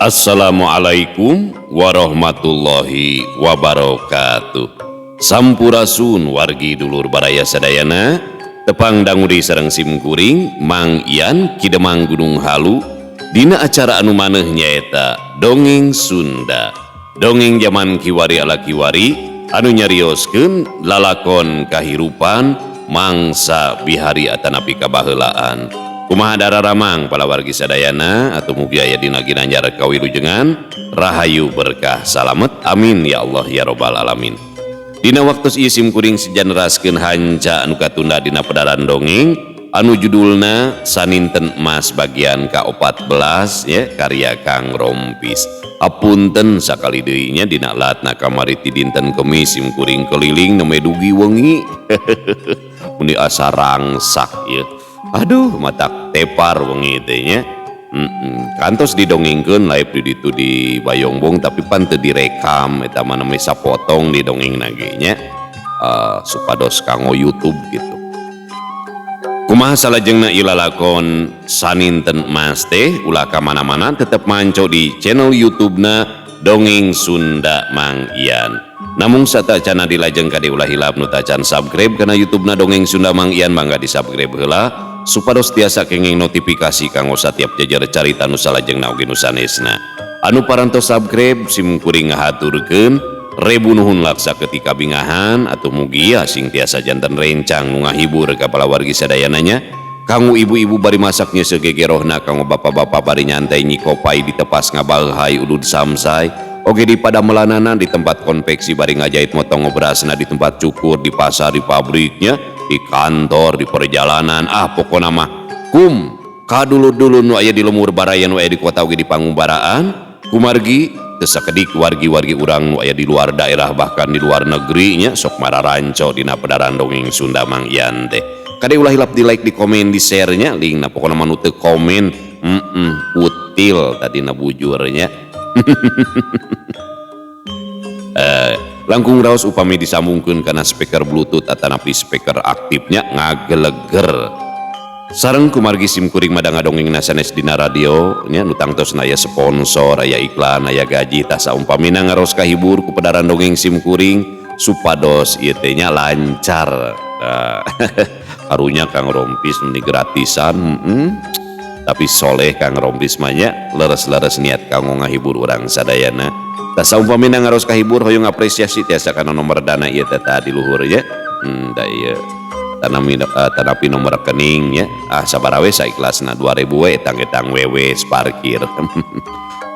Assalamualaikum warahmatullahi wabarakatuh. Sampurasun wargi dulur baraya sadayana, tepang dangu deui sareng sim kuring Mang Ian Ki Demang Gunung Halu dina acara anu maneh nyaeta Dongeng Sunda. Dongeng zaman kiwari ala kiwari anu nyarioskeun lalakon kahirupan mangsa bihari atanapi kabaheulaan. Kumaha dararamang palawargi sadayana atau mugi aya dina ginanjar kawilujengan rahayu berkah salamet, amin ya Allah ya robbal alamin. Dina waktu ieu sim kuring seja neraskeun hanca anu katunda dina pedaran dongeng anu judulna Saninten Emas bagian ka-14 ya, karya Kang Rompis. Apunten sakali deui nya dina latna kamari ti dinten Kemis sim kuring keliling nembe dugi wengi. Meni asa rangsak ya. Aduh, matak tepar wengi teh nya. Kantos didongengkeun live di ditu di Bayongbong tapi pan teu direkam eta mah nembe sapotong didongengna ge nya. Supados kanggo YouTube gitu. Kumaha salajengna ieu lalakon Saninten Emas teh, ulah ka mana-mana tetep manco di channel YouTube-na Dongeng Sunda Mang Ian. Namung satacana dilajeng kade ulah hilap nu tacan subscribe kana YouTube-na Dongeng Sunda Mang Ian, mangga di-subscribe heula supados tiasa kenging notifikasi kanggo satiap jajar carita nu salajengna oge nu sanesna. Anu parantos subscribe sim kuring ngahaturkeun rebu nuhun laksa ketika bingahan atau mugia sing tiasa janten rencang nu ngahibur ka palawargi sadayananya. Kanggo ibu-ibu bari masaknya segegerohna, kanggo bapak-bapak bari nyantai nyikopai di tepas ngabalhai udud samsai, oge di padamelanana di tempat konveksi bari ngajahit motong ngobrasna di tempat cukur, di pasar, di pabriknya, di kantor, di perjalanan, ah pokona mah kum kadulur-dulur nu aya di lemur baraya nu aya di kota oge di pangumbaraan, kumargi teu sakedik wargi-wargi urang nu aya di luar daerah bahkan di luar negeri nya sok mararanco dina pedaran dongeng Sunda Mang Ian teh. Kade ulah hilap di like, di komen, di share nya, linkna pokona mah nu teu komen, util tadina bujurnya. Langkung raos upami disambungkeun kana speaker Bluetooth atanapi speaker aktifnya ngageleger. Sareng kumargi sim kuring mah ngadongengna sanes dina radio nya nu tangtosna aya sponsor, aya iklan, aya gaji, tah saumpamina ngaros kahibur ku pedaran dongeng sim kuring supados ieu teh nya lancar. Nah, karunya Kang Rompis meni gratisan, Tapi soleh Kang Rompis mah nya leres-leres niat kanggo ngahibur urang sadayana. Tah saumpamina ngaros kahibur hoyong apresiasi tiasa kana nomor dana ieu teh tadi luhur nya. Da ieu tanapi nomor rekening nya. Ah sabaraha we saikhlasna 2000 we etang-etang wewe parkir.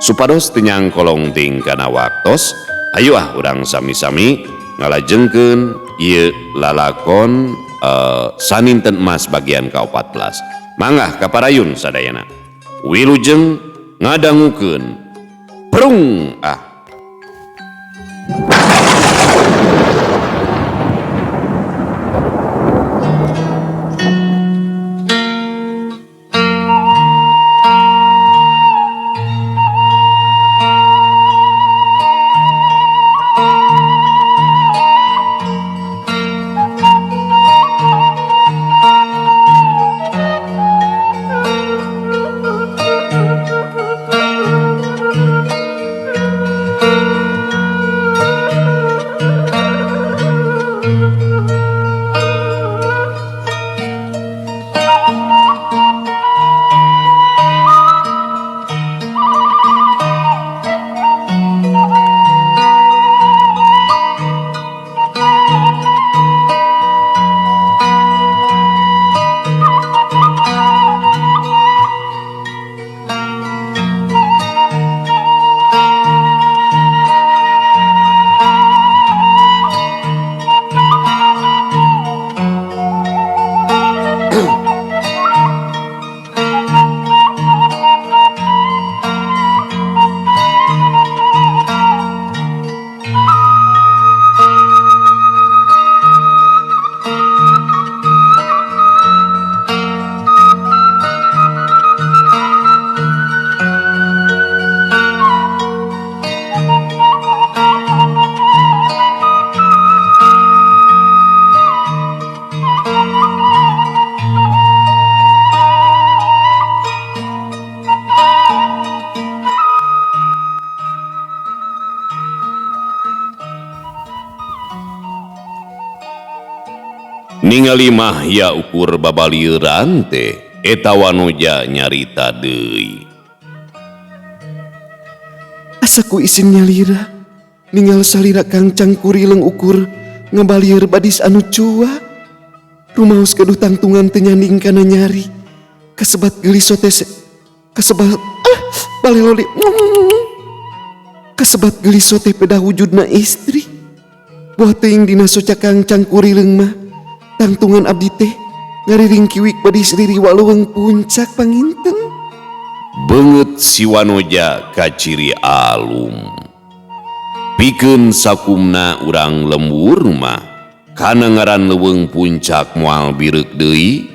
Supados teu nyangkolong ting kana waktos, ayo ah urang sami-sami ngalajengkeun ieu lalakon Saninten Emas bagian ka-14. Mangga kaparayun sadayana. Wilujeng ngadangukeun. Prung ah. Ningali Mahya ukur babalieuran teh eta wanoja nyarita deui. Asa ku isin nyalira ningal salira Kang Cangkurileung ukur ngabalieur badis anu cua. Rumaos gaduh tangtungan teu nyanding kana nyari. Kasebat geulis sote kasebat ah balelo di kasebat geulis sote pedah wujudna istri. Boh teuing dina soca Kang Cangkurileung mah tangtungan abdi teh ngariring kiwik badis ririwa leuweung puncak panginten. Beungeut si wanoja kaciri alum. Pikeun sakumna urang lembur mah kana ngaran leuweung puncak moal bireuk deui.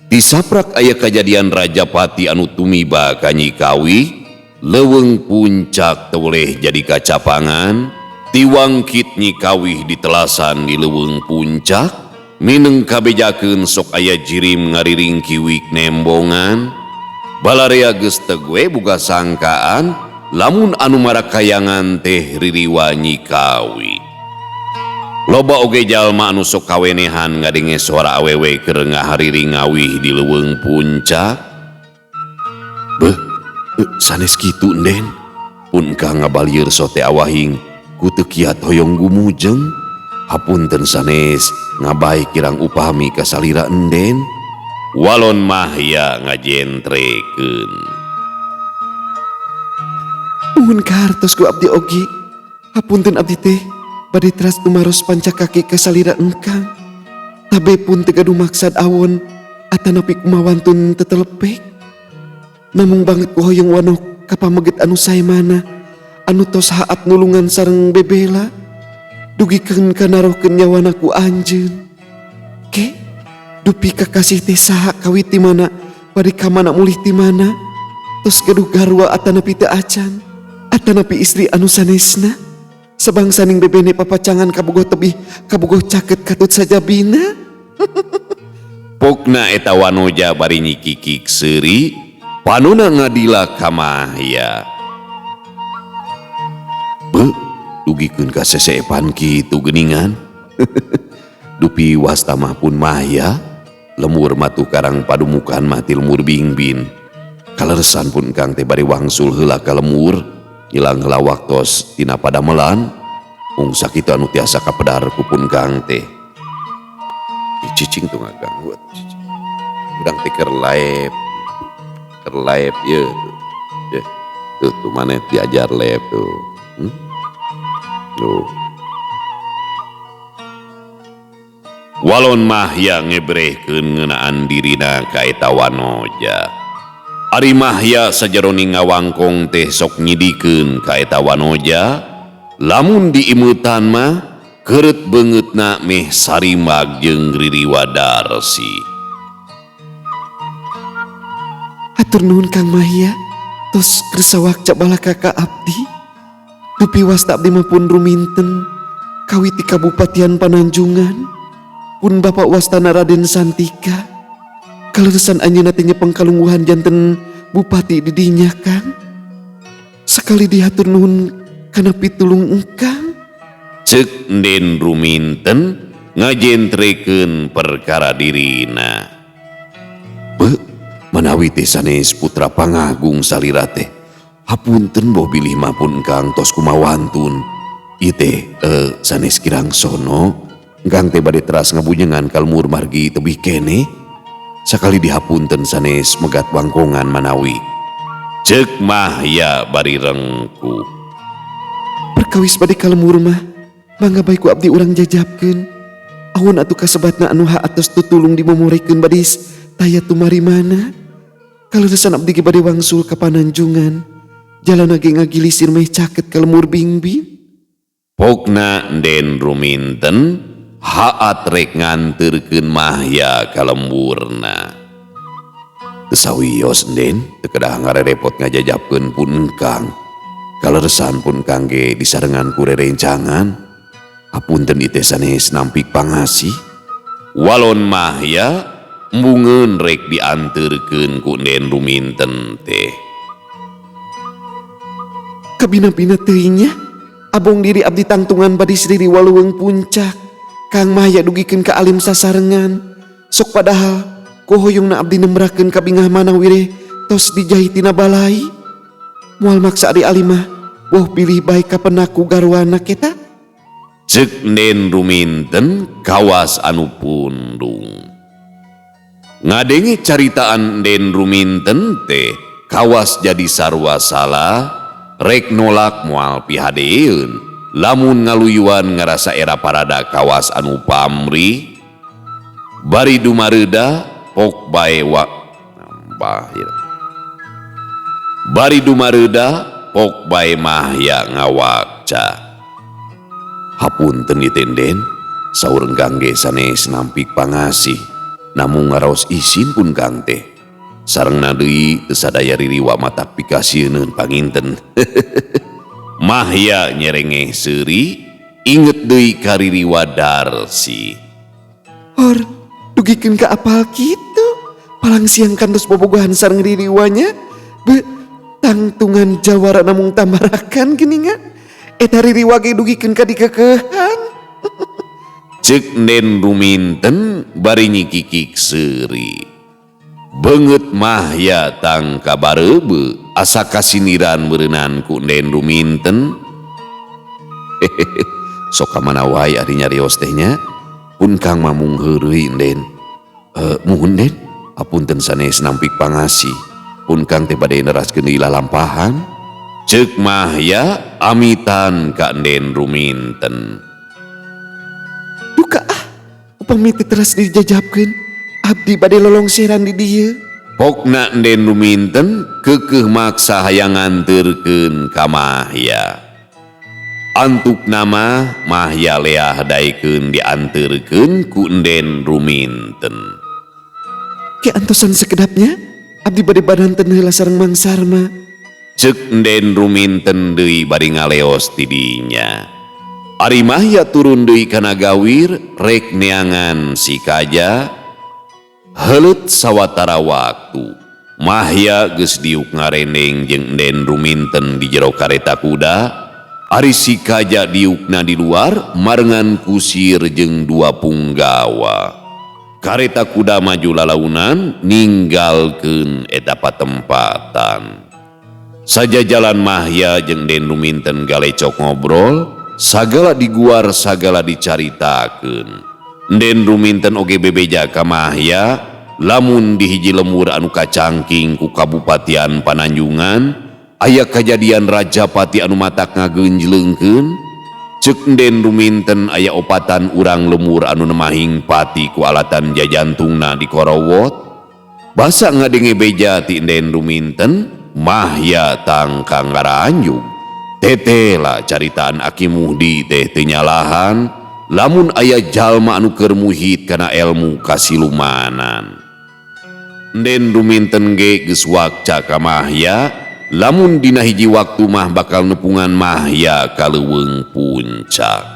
Tisaprak aya kajadian Rajapati anu tumiba ka Nyi Kawih, leuweung puncak teu boleh jadi kacapangan. Tiwangkit Nyi Kawih ditelasan di leuweung puncak, mineng kabejakeun sok aya jirim ngariring kiwik nembongan. Balarea geus teu we boga sangkaan lamun anu marakayangan teh ririwa Nyi Kawih. Loba oge jalma anu sok kawenehan ngadenge suara awewe keur ngahariring ngawih di leuweung puncak. Beuh, sanes kitu Nden. Pun ka ngabalieur sote awahing ku teu kiat hoyong gumujeng. Hapunten sanes ngabae kirang upami ka salira Enden. Walon Mahya ngajentrekeun. Nuhun kahartos ku abdi oge. Hapunten abdi teh bade teras tumaros panca kaki ka salira engkang. Tabe pun teu gaduh maksad awon atanapi kumawantun tetelepek. Namung banget ku hoyong wanoh ka pameget anu sae mana anu tos haat nulungan sareng bebela dugikeun ka narohkeun nyawana ku anjeun. Ke dupi kakasih teh saha kawit ti mana bade ka mana mulih ti mana tos gaduh garwa atanapi teu acan atanapi istri anu sanesna sabangsaning bebene papacangan kabogoh tebih kabogoh caket katut sajabina. Pokna eta wanoja bari nyikikik seuri panona ngadila ka Mahya. Beuh, dugikeun ka seseepan kitu geuningan. Dupi wasta mah pun Mahya lemur matu karang padumukan mah ti lemur bingbin. Kaleresan pun Kang teh bari wangsul heula ka lemur ngilang heula waktos tina padamelan. Mung sakitu anu tiasa kapedar ku pun Kang teh. Cicing tuh ngaganggu atuh cicing. Urang teh keur laep. Keur laep ieu tuh. Ye, tuh, tuh maneh diajar lep tuh. Tuh. Walon Mahya ngebrehkeun ngeunaan dirina ka eta wanoja. Ari Mahya sajeroning ngawangkong teh sok nyidikeun ka eta wanoja, lamun diimeutan mah keureut beungeutna meh sarimag jeung ririwa Darsi. Hatur nuhun Kang Mahya, tos kersa wakca balaka ka abdi. Dupi wasta abdi mah pun ruminten kawit ti Kabupatian Pananjungan. Pun Bapak wastana Raden Santika. Kaleresan anjeunna teh nyepeng kalungguhan janten bupati di dinya Kang. Sakali dihatur nuhun kana pitulung engkang. Ceuk Nden ruminten ngajentrekeun perkara dirina. Beuh, manawi teh sanes putra pangagung salira teh. Hapunten boh bilih mah pun Kang tos kumawantun. Ieu teh sanes kirang sono. Engkang teh bade teras ngabunyengan ka lemur margi tebih keneh. Sakali dihapunten sanes megat wangkongan manawi. Ceuk Mahya bari rengkuh. Perkawis bade ka lemur mah, mangga bae ku abdi urang jajabkeun. Awon atuh kasebatna anu haatos tutulung dimomorekeun badis taya tumari mana. Kaleresan abdi ge bade wangsul ka Pananjungan. Jalana ge ngagilisir meh caket ka lemur bingbing. Pokna Nden ruminten haat rek nganterkeun Mahya ka lemburna. Teu sawios Nden, teu kedah ngarerepot ngajajabkeun pun engkang. Kaleresan pun kang ge disarengan ku rerencangan. Hapunten ieu teh sanes nampik pangasih. Walon Mahya embungeun rek dianterkeun ku Nden ruminten teh. Kabina-bina teuing nya, abong diri abdi tangtungan badis riri waluweung puncak. Kang Mahya dugikeun ka alim sasarengan. Sok padahal ku hoyongna abdi nembrakeun kabingah manah wireh tos dijahit tina balai. Moal maksa ari alimah boh pilih bae kapenaku garwana kita. Cek Nden Ruminten kawas anu pundung. Ngadenge caritaan Nden Ruminten teh kawas jadi sarwa salah rek nolak moal pihadeeun. Lamun ngaluyuan ngarasa era parada kawas anu pamrih bari dumareuda pok bae wa nambah ieu. Bari dumareuda pok bae Mahya ngawakca. Hapunten ditenden saur engkang ge sanes nampik pangasih namung ngaraos isin pun kang teh. Sarengna deui teu sadaya ririwa matak pikasieun panginten. Mahya nyerengeh seuri inget deui ka ririwa Darsi. Hor dugikeun ka apal kitu palang siang kantos bobogohan sareng ririwanya be tangtungan jawara namung tambarakan geuningan eta ririwa ge dugikeun ka dikeukeuhan. Ceuk Nden Ruminten bari nyikikik seuri. Beungeut Mahya tang kabareube asa kasiniran meureunnan ku Nden Ruminten. Hehehe, sok ka mana wae ari nyarios teh nya. Pun Kang mamung heureuy Nden. Muhun Den, apunten sanes nampik pangasih. Pun Kang teh bade neraskeun deui lalampahan. Ceuk Mahya amitan ka Nden Ruminten. Duka ah, upami teh teras dijajabkeun. Abdi bade lolongseran di dieu. Pokna Nden Ruminten keukeuh maksa hayang nganterkeun ka Mahya. Antuk nama Mahya leah daekeun dianterkeun ku Nden Ruminten. Ke antosan sekedapnya abdi bade badanten heula sareng Mang Sarma. Ceuk Nden Ruminten deui bari ngaleos ti dinya. Ari Mahya turun deui kana gawir rek neangan si Kaja. Heuleut sawatara waktu Mahya geus diuk ngarendeng jeung Nden Ruminten di jero kareta kuda. Ari si Kaja diukna di luar marengan kusir jeung dua punggawa. Kareta kuda maju lalaunan ninggalkeun eta patempatan. Sajajalan Mahya jeung Den Ruminten galecok ngobrol, sagala diguar sagala dicaritakeun. Den Ruminten oge bebeja ka Mahya lamun di hiji lemur anu kacangking ku Kabupatian Pananjungan aya kajadian Rajapati anu matak ngageunjleungkeun. Ceuk Den Ruminten aya opatan urang lemur anu nemahing pati ku alatan jajantungna dikorowot. Basa ngadenge beja ti Den Ruminten, Mahya tangkang ngaranjug. Tetela caritaan Aki Muhdi teh teu nyalahan lamun aya jalma anu keur muhit kana elmu kasilumanan. Den Ruminten ge geus wakca ka Mahya lamun dina hiji waktu mah bakal nepungan Mahya ka leuweung puncak.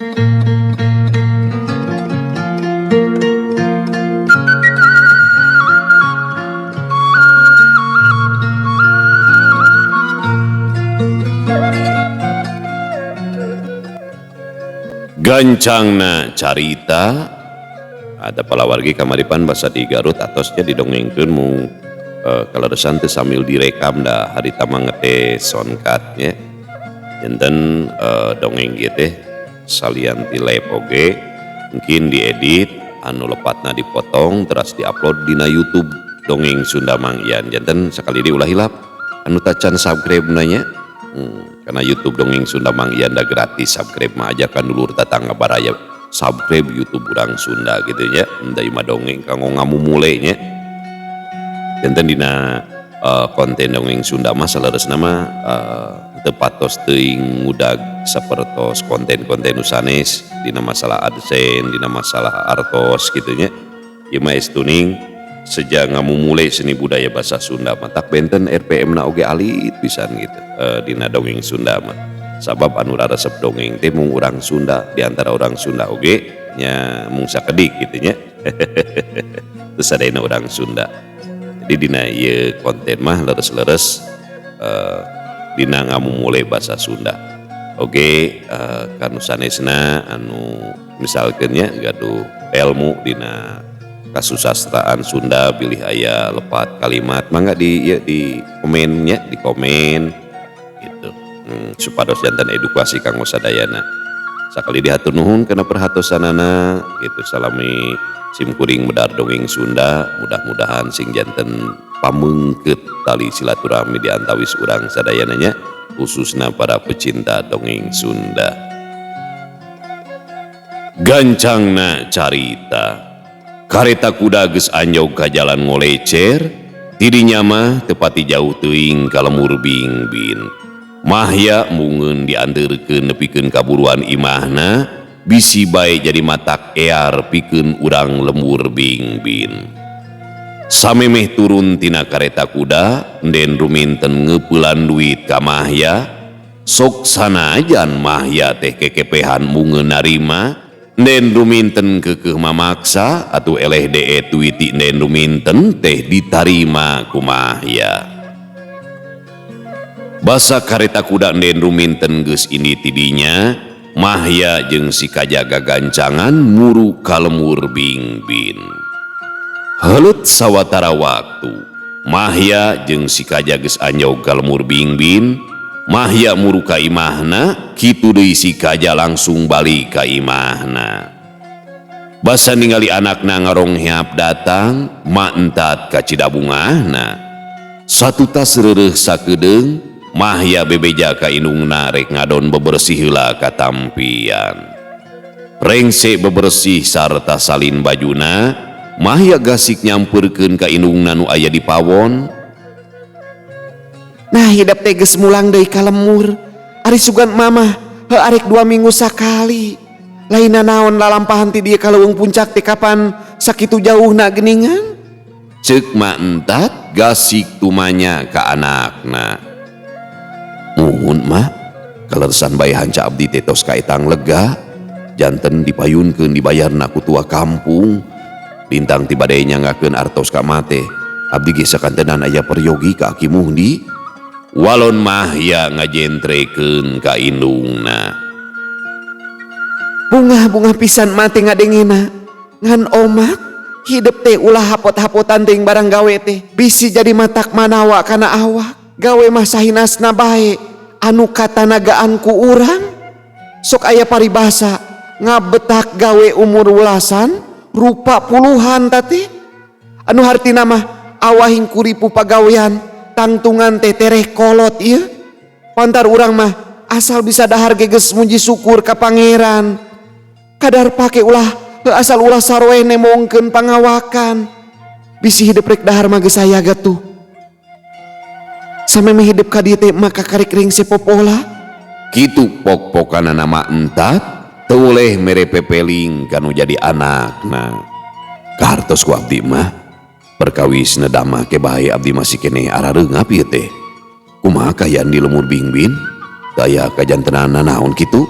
Gancangna carita ada palawargi kamaripan basa di Garut atosnya didongengkeun mung kaleresan teh sambil direkam da harita mah ngetes soundcardnya janten dongeng ieu teh salian ti live oge mungkin diedit anu lepatna dipotong teras diupload dina YouTube Dongeng Sunda Mang Ian. Janten sakali deui ulah hilap anu tacan subscribe nanya. Karena YouTube Dongeng Sunda Mang Ian da gratis subscribe mah ajakan dulur tetangga baraya subscribe YouTube urang Sunda gitu nya. Da ieu mah dongeng kanggo ngamumule nya. Janten dina konten dongeng Sunda mah saleresna mah teu patos teuing ngudag sapertos konten-konten nu sanes dina masalah AdSense, dina masalah artos gitu nya. Ieu mah estuning sejak ngamumule seni budaya bahasa Sunda mah tak benten RPM na oge alit pisan gitu dina dongeng Sunda mah. Sabab anu raresep dongeng teh mung urang Sunda, di antara orang Sunda oge nya mung sakedik gitu nya. Terus sadayana urang Sunda. Jadi dina ieu konten mah leres-leres dina ngamumule bahasa Sunda. Oge kanu sanesna anu misalkeun nya gaduh ilmu dina kasusastraan Sunda bilih aya lepat kalimat mangga di ieu di komennya, di komen gitu. Supados janten edukasi kanggo sadayana. Sakali dihatur nuhun kana perhatosanana gitu salami simkuring medar dongeng Sunda mudah-mudahan sing janten pameungkeut tali silaturahmi di antawis urang sadayana nya khususna para pecinta dongeng Sunda. Gancangna carita kareta kuda geus anjog ka jalan ngolecer tidinya mah teu pati jauh teuing ka lemur Bingbin. Mahya mungeun dianteurkeun nepikeun ka buruan imahna bisi bae jadi matak ear pikeun urang lemur Bingbin. Samemeh turun tina kareta kuda Nden Ruminten ngeupelan duit ka Mahya sok sanajan Mahya teh kekepehan mungeun narima Nden Ruminten keukeuh mamaksa atuh eleh dee tuiti Nden Ruminten teh ditarima ku Mahya. Basa kareta kuda Nden Ruminten geus ini tidinya Mahya jeung si kajaga gancangan muru ka lemur Bingbin. Heuleut sawatara waktu Mahya jeung si kaja geus anjog ka lemur Bingbin. Mahya muru ka imahna kitu deui si kaja langsung balik ka imahna. Basa ningali anakna ngarongheap datang mantat ka cidabungahna. Satutas reureuh sakedeung Mahya bebeja ka indungna rek ngadon bebersih heula katampian. Rengse bebersih sarta salin bajuna, Mahya gasik nyampeurkeun ka indungna nu aya di pawon. Nah hidep teh geus mulang deui ka lemur. Ari sugan mamah heuh arek 2 minggu sakali. Lainna naon lalampahan ti dieu ka leuweung puncak teh kapan sakitu jauhna geuningan? Ceuk Ma Entat gasik tumanya ka anakna. Muhun mah kaleresan bae hanca abdi teh tos kaetang lega janten dipayunkeun dibayarna ku tua kampung. Lintang ti bade nyanggakeun artos ka mate abdi ge sakantenan aya peryogi ka Aki Muhdi. Walon Mahya ngajentrekeun ka indungna. Bungah-bungah pisan mate ngadengena ngan omak hidep teh ulah hapot-hapotan teuing barang gawe teh bisi jadi matak manawa kana awak. Gawe mah sahinasna bae anu katanagaan ku urang. Sok aya paribasa ngabetak gawe umur welasan rupa puluhan tati. Anu hartina mah awahing kuripu pagawean tangtungan teh tereh kolot ieu. Pantar urang mah asal bisa dahar ge geus muji syukur ka pangeran. Kadar pake ulah heuh asal ulah saroeh nemongkeun pangawakan. Bisi hidep rek dahar mah geus aya gatuh. Samemeh hidup ka dieu teh maka karek rengse popola. Kitu pok-pokanana Ma Entat teu boleh mere pepeling kanu jadi anakna. Kahartos ku abdi mah perkawis nedamah ke bae abdi masih keneh arareungap ieu teh. Kumaha kaayaan di lemur Bingbin? Daya kajantenana naon kitu?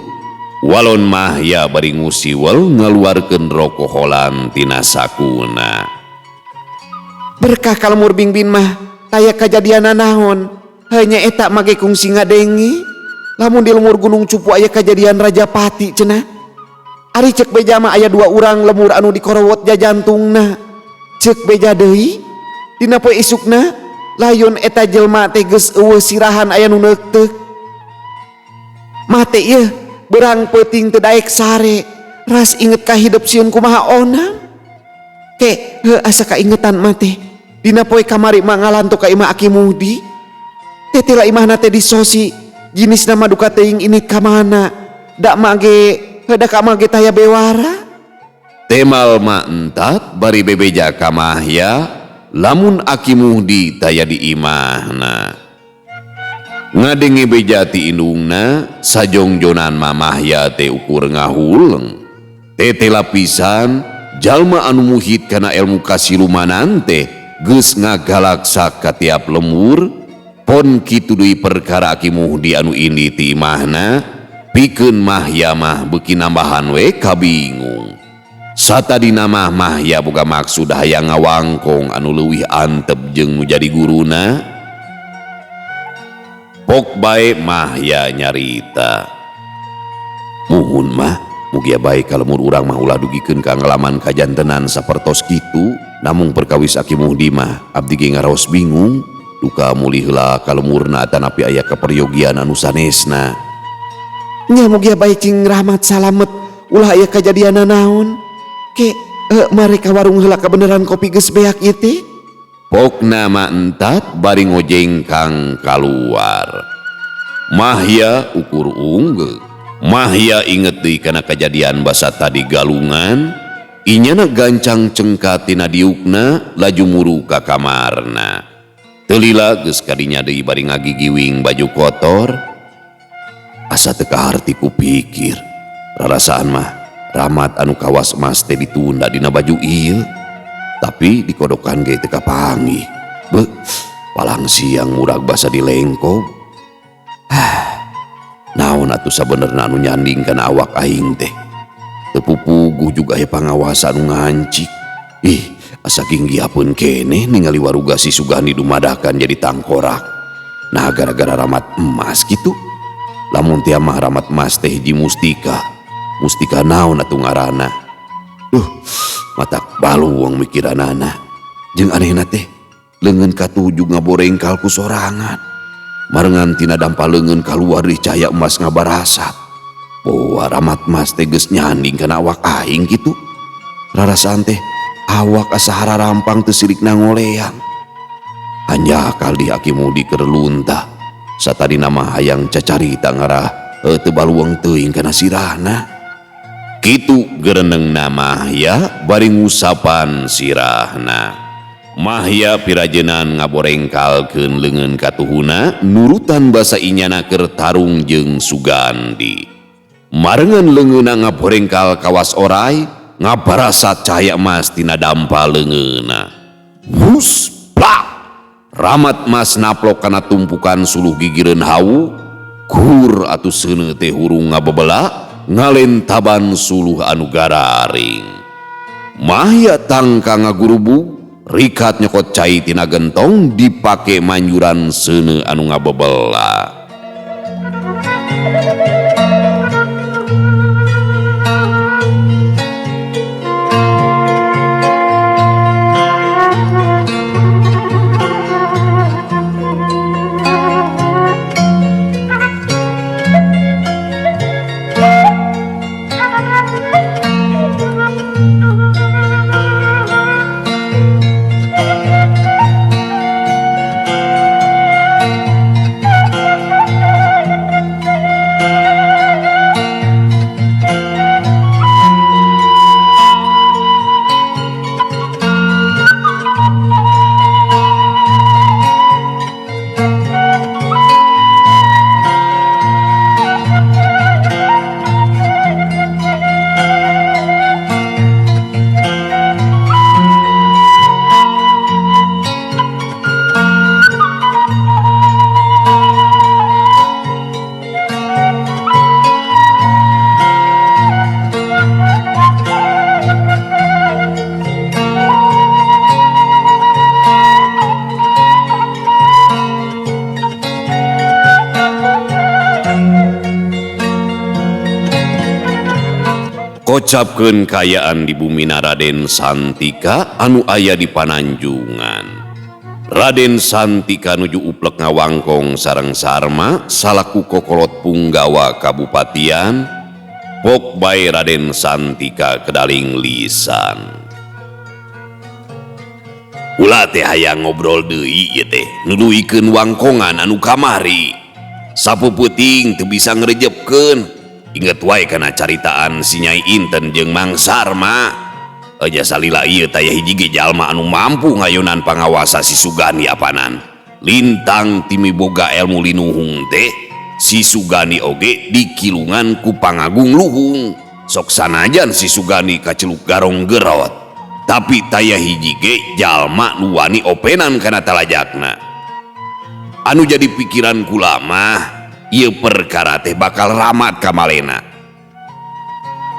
Walon Mahya bari ngusiwel ngaluarkeun roko holan tina sakuna. Berkah ka lembur Bingbin mah taya kajadian nanaon. Hanya eta mage kungsi ngadenge. Lamun di lemur Gunung Cupu aya kajadian Raja Pati cenah. Ari cek beja mah aya dua urang lemur anu dikorowot jajantungna. Cek beja deui dina poe isukna layon eta jelma teh geus eueuh sirahan aya nu neukteuk. Mate ieu berang peuting teu daek sare, ras inget ka hidep sieun kumaha onam. Ke heuh asa kaingetan mate. Dina poe kamari mah ngalanto ka imah Aki Muhdi. Tetela imahna teh disosi, jinisna mah duka teuing ini ka mana. Da mage heuh da ka mage taya bewara. Temal ma entat bari bebeja ka Mahya lamun Aki Muhdi taya di imahna. Ngadenge beja ti indungna sajongjonan ma Mahya teh ukur ngahuleng. Tetela pisan jalma anu muhit kana ilmu kasilumanan teh geus ngagalaksa ka tiap lemur. Pon kitu deui perkara Aki Muhdi anu indi ti imahna pikeun Mahya mah beuki nambahan we kabingung. Satadina mah Mahya boga maksud hayang ngawangkong anu leuwih antep jeung nu jadi guruna. Pok bae Mahya nyarita. Muhun mah mugia bae ka lemur urang mah ulah dugikeun ka ngalaman kajantenan sapertos kitu. Namung perkawis Aki Muhdi mah abdi ge ngaraos bingung. Duka mulih heula ka lemurna atanapi aya kaperyogian anu sanesna. Nya mugia bae cing rahmat salamet ulah aya kajadian naon. Ke mari ka warung heula kabeneran kopi geus beak ieu teh. Pokna ma entat bari ngojengkang kaluar. Mahya ukur unggul. Mahya inget deui kana kajadian basa tadi galungan. Inyana gancang cengka tina diukna laju muru ka kamarna. Teu lila geus kadinya deui bari ngagigiwing baju kotor. Asa teu kaharti ku pikir. Rarasaan mah ramat anu kawas emas teh ditunda dina baju ieu. Tapi dikodokan ge teu kapanggih. Beuh, palang siang murag basa dilengkob. Naon atuh sabenerna anu nyanding kana awak aing teh. Teu pupuguh juga aya pangawasan anu ngancik. Ih, asa ginggiapeun keneh ningali waruga si Sugandi dumadakan jadi tangkorak. Nah, gara-gara ramat emas kitu. Lamun tia mah ramat emas teh hiji mustika. Mustika naon atuh ngaranna? Duh, matak baluang mikiranana. Jeung anehna teh leungeun katuju ngaborengkal ku sorangan. Marengan tina dampa leungeun kaluar di cahaya emas ngabarasat. Boa ramat emas teh geus nyanding kana awak aing kitu. Rarasaan teh awak asa hararampang teu sirikna ngoleang. Hanjakal di Aki Muhdi keur luntah. Satadina mah hayang cacarita ngarah teu baluang teuing kana sirahna. Kitu gerenengna Mahya bari ngusapan sirahna. Mahya pirajenan ngaborengkalkeun leungeun katuhuna nurutan basa inyana keur tarung jeung Sugandi. Marengan leungeunna ngaborengkal kawas orai ngabarasat cahaya emas tina dampa leungeunna. Hus plak! Ramat emas naplok kana tumpukan suluh gigireun hawu. Kur atuh seuneu teh hurung ngabebela ngalentaban suluh anu gararing. Mahya tangka ngagurubug rikat nyokot cai tina gentong dipake manjuran seuneu anu ngabebela. Kocapkeun kaayaan di bumina Raden Santika anu aya di Pananjungan. Raden Santika nuju uplek ngawangkong sareng Sarma salaku kokolot punggawa kabupatian, pok bae Raden Santika kedaling lisan. Kula teh hayang ngobrol deui ieu teh nuluykeun wangkongan anu kamari. Sapeupeting teu bisa ngrejepkeun. Inget wae kana caritaan si Nyai Inten jeung Mang Sarma. Aja salila ieu taya hiji ge jalma anu mampu ngayonan pangawasa si Sugani apanan. Lintang timiboga elmu linuhung teh si Sugani oge dikilungan ku pangagung luhung. Sok sanajan si Sugani kaceluk garong gerot, tapi taya hiji ge jalma nu wani openan kana talajakna. Anu jadi pikiran kula mah ieu perkara teh bakal ramat kamalena.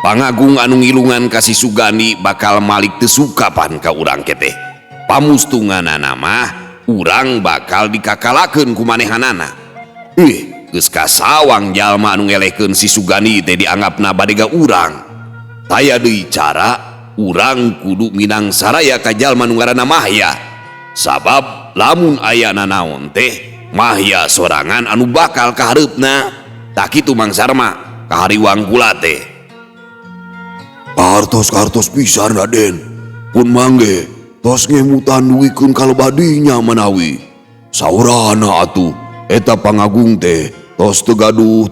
Pangagung anu ngilungan ka si Sugani bakal malik teu suka pan ka urang keteh. Pamustunganana mah urang bakal dikakalakeun ku manehanana. Ih, geus kasawang jalma anu ngelehkeun si Sugani teh dianggapna badega urang. Taya deui cara urang kudu minang saraya ka jalma nu ngaranna Mahya. Sabab lamun aya nanaon teh Mahya sorangan anu bakal kahareupna. Tak kitu Mang Sarma kahariwang kula teh. Kartos-kartos pisan Raden. Pun mangge tos ngemutan duikeun kalebadinya manawi. Saurana atuh eta pangagung teh tos teu gaduh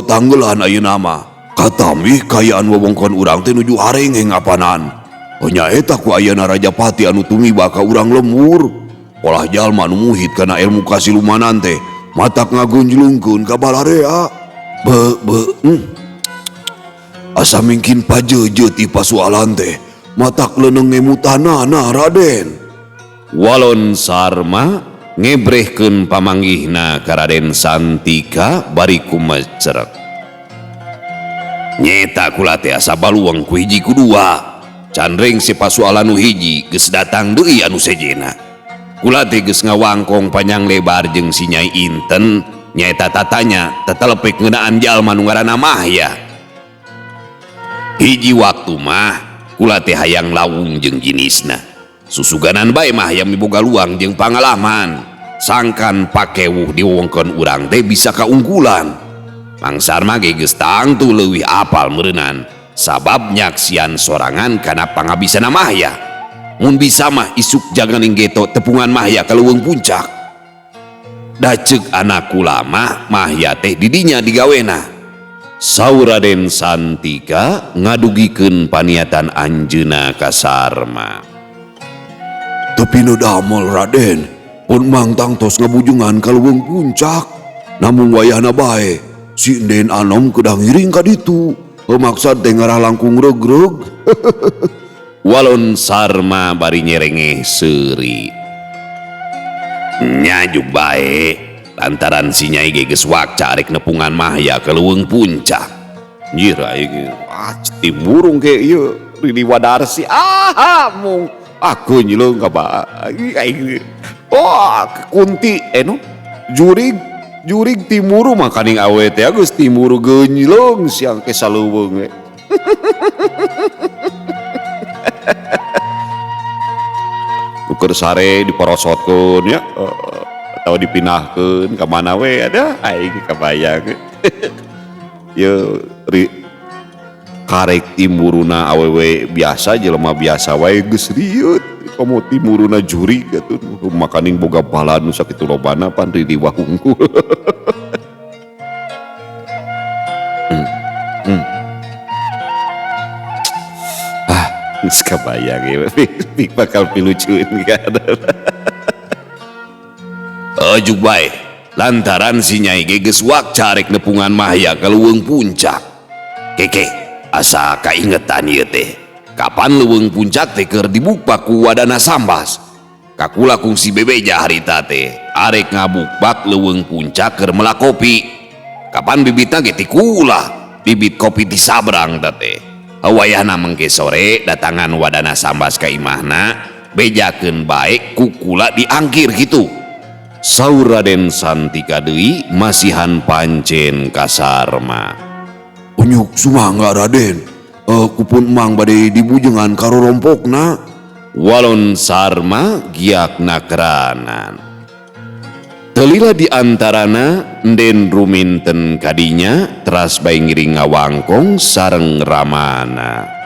tanggelan ayeuna mah. Katamih kayaan wewengkon urang teh nuju harengeng apanan. Nya eta ku ayana Rajapati anu tumiba ka urang lemur. Polah jalma nu muhit kana ilmu kasilumanan teh matak ngagunjlungkeun ka balarea. Be be Asa mingkin pajeje ti pasualan teh matak leuneng ngemutanana Raden. Walon Sarma ngebrehkeun pamanggihna ka Raden Santika bari kumecerek. Nyeta kula teh asa baluang ku hiji ku dua. Candreng si pasualan nu hiji geus datang deui anu sejena. Kula teh geus ngawangkong panjang lebar jeung si Nyai Inten nyaeta tatanya tetelepek ngeunaan jalma nu ngaranna Mahya. Hiji waktu mah kula teh hayang lawung jeung jinisna. Susuganan bae Mahya miboga luang jeung pangalaman. Sangkan pakewuh di wewengkon urang teh bisa kaunggulan. Mang Sarma ge geus tangtu leuwih apal meureunnan sabab nyaksian sorangan kana pangabisanna Mahya. Mun bisa mah isuk jangan geto tepungan Mahya ka leuweung puncak. Da ceuk anak kula mah Mahya teh didinya digawena. Saur Raden Santika ngadugikeun paniatan anjeunna ka Sarma. Tepi nu damel Raden, pun mangtang tos ngabujungan ka leuweung puncak. Namun wayahna bae si Enden Anom kedah ngiring ka ditu. Pemaksad teh ngarah langkung regreg. Walon Sarma bari nyerengeh seuri. Nyaju bae lantaran si Nyai ge geus wakca arek nepungan Mahya ka leuweung puncak. Nyir aing timurung ge ieu Rili Wadarsi. Ah mung aku nyileung ka ba aing. Oh kunti enu jurig jurig timuru makaning awe teh geus timuru geunyileung siang ke saleuweung we. Ukur sare diporosotkeun ya atau dipindahkeun ka mana we ada aing kabayang. Ye karek timuruna awewe biasa jelema biasa wae geus rieut komo timuruna jurig atuh makaning boga bala nu sakitu lobana pan ririwah hungkul. Ah, geus kabayang ieu bakal pilucueun kan. Ujug bae lantaran si Nyai ge geus wakca rek nepungan Mahya ka leuweung puncak. Keke asa kaingetan ieu teh. Kapan leuweung puncak teh keur dibukbak ku wadana Sambas. Kakula kungsi bebeja harita teh arek ngabukbak leuweung puncak keur melak kopi. Kapan bibitna ge ti kula, bibit kopi ti sabrang ta teh. Wayahna mengke sore datangan wadana Sambas ka imahna, bejakeun bae ku kula diangkir kitu. Saur Raden Santika deui masihan pancen ka Sarma. Unyuk sumangga Raden, Ku pun Mang bade dibujengan karorompokna. Walon Sarma giak nakranan. Telila di antarana Enden ruminten kadinya teras bae ngiring ngawangkong sareng ramana.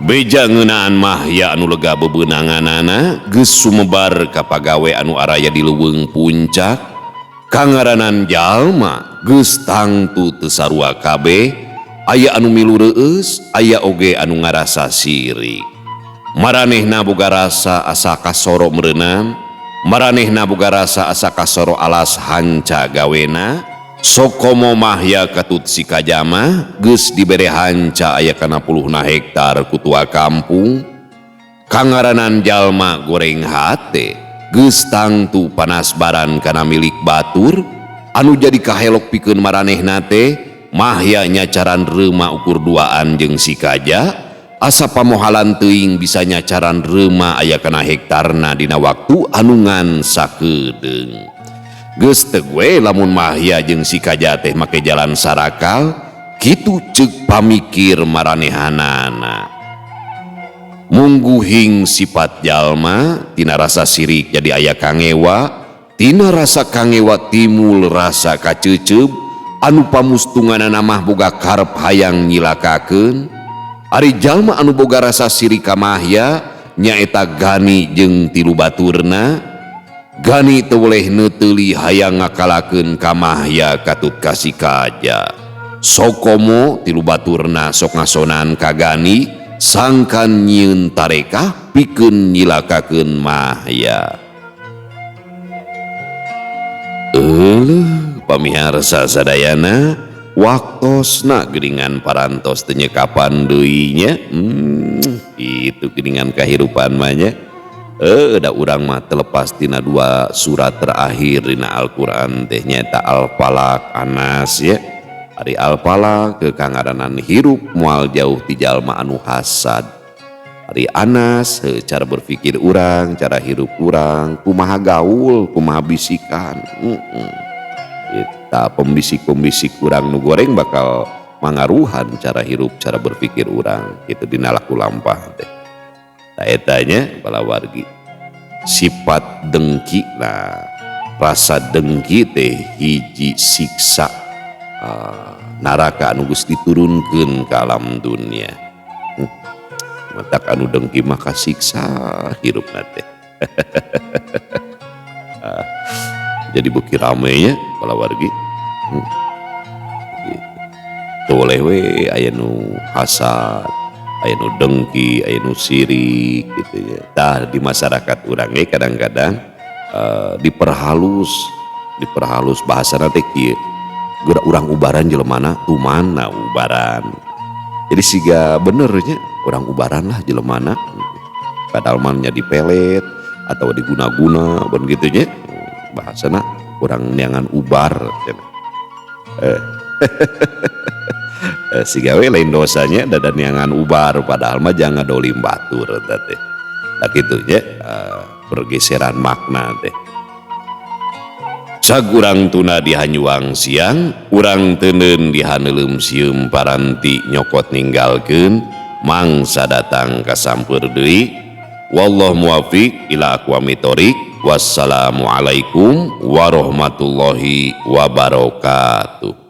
Beja ngeunaan Mahya anu lega bebeunanganana geus sumebar ka pagawe anu araya di leuweung puncak. Kangaranan jalma geus tangtu teu sarua kabeh, aya anu milu reueus, aya oge anu ngarasa sirik. Maranehna boga rasa asa kasoro meureunam, maranehna boga rasa asa kasoro alas hanca gawena. Sokomo Mahya katut si kajama geus dibere hanca aya kana puluhna hektar ku tua kampung. Kangaranan jalma goreng hate geus tangtu panasbaran kana milik batur anu jadi kahelok pikeun maranehna teh. Mahya nyacaran reuma ukur duaan jeung si kaja, asa pamohalan teuing bisa nyacaran reuma aya kana hektarna dina waktu anu ngan sakedeung. Geus teu we lamun Mahya jeung si kaja teh make jalan sarakal, kitu ceuk pamikir maranehanana. Mungguhing sifat jalma tina rasa sirik jadi aya kangewa, tina rasa kangewa timul rasa kaceuceub anu pamustunganana mah boga karep hayang nyilakakeun. Ari jalma anu boga rasa sirik ka Mahya nyaeta Gani jeung tilu baturna. Gani teu boleh neuteuli hayang ngakalakeun ka Mahya katut ka si kaja. Sokomo tilu baturna sok ngasonan ka Gani sangkan nyieun tarekah pikeun nyilakakeun Mahya. Euleuh pamiarsa sadayana, waktosna geuningan parantos teu nyekapan deui nya. Itu geuningan kahirupan mah nya. Da urang mah terlepas tina dua surat terakhir dina Al-Qur'an teh nyaeta Al-Falaq, Anas ya. Ari Al-Falaq ke kangaranan hirup moal jauh ti jalma anu hasad. Ari Anas cara berpikir urang, cara hirup urang, kumaha gaul, kumaha bisikan. Eta pembisik-pembisik urang nu goreng bakal mangaruhan cara hirup, cara berpikir urang kitu dina laku lampah teh. Etanya balawargi sifat dengki. Nah, rasa dengki teh hiji siksa neraka anu geus diturunkeun ka alam dunia. Matak anu dengki mah kasiksa hirupna teh. Jadi beuki rame nya balawargi. Gitu. Teu boleh we aya nu hasad, aya nu dengki, aya nu sirik gitu ya. Tah di masyarakat urang ge kadang-kadang diperhalus bahasana teh kieu. Geura urang ubaran jelemana tumana ubaran. Jadi siga bener nya urang ubaran lah jelemana. Padahal mah nya dipelet atau diguna-guna ben kitu nya. Bahasana urang neangan ubar cenah. Siga we lain dosanya dada neangan ubar padahal mah jangan dolim batur eta teh. Tah kitu nya pergeseran makna teh. Cag urang tuna di hanyuang siang, urang teuneun di haneuleum sieum paranti nyokot ninggalkeun mangsa datang ka sampeur deui. Wallahu muwaffiq ila aqwamit thoriq. Wassalamualaikum warahmatullahi wabarakatuh.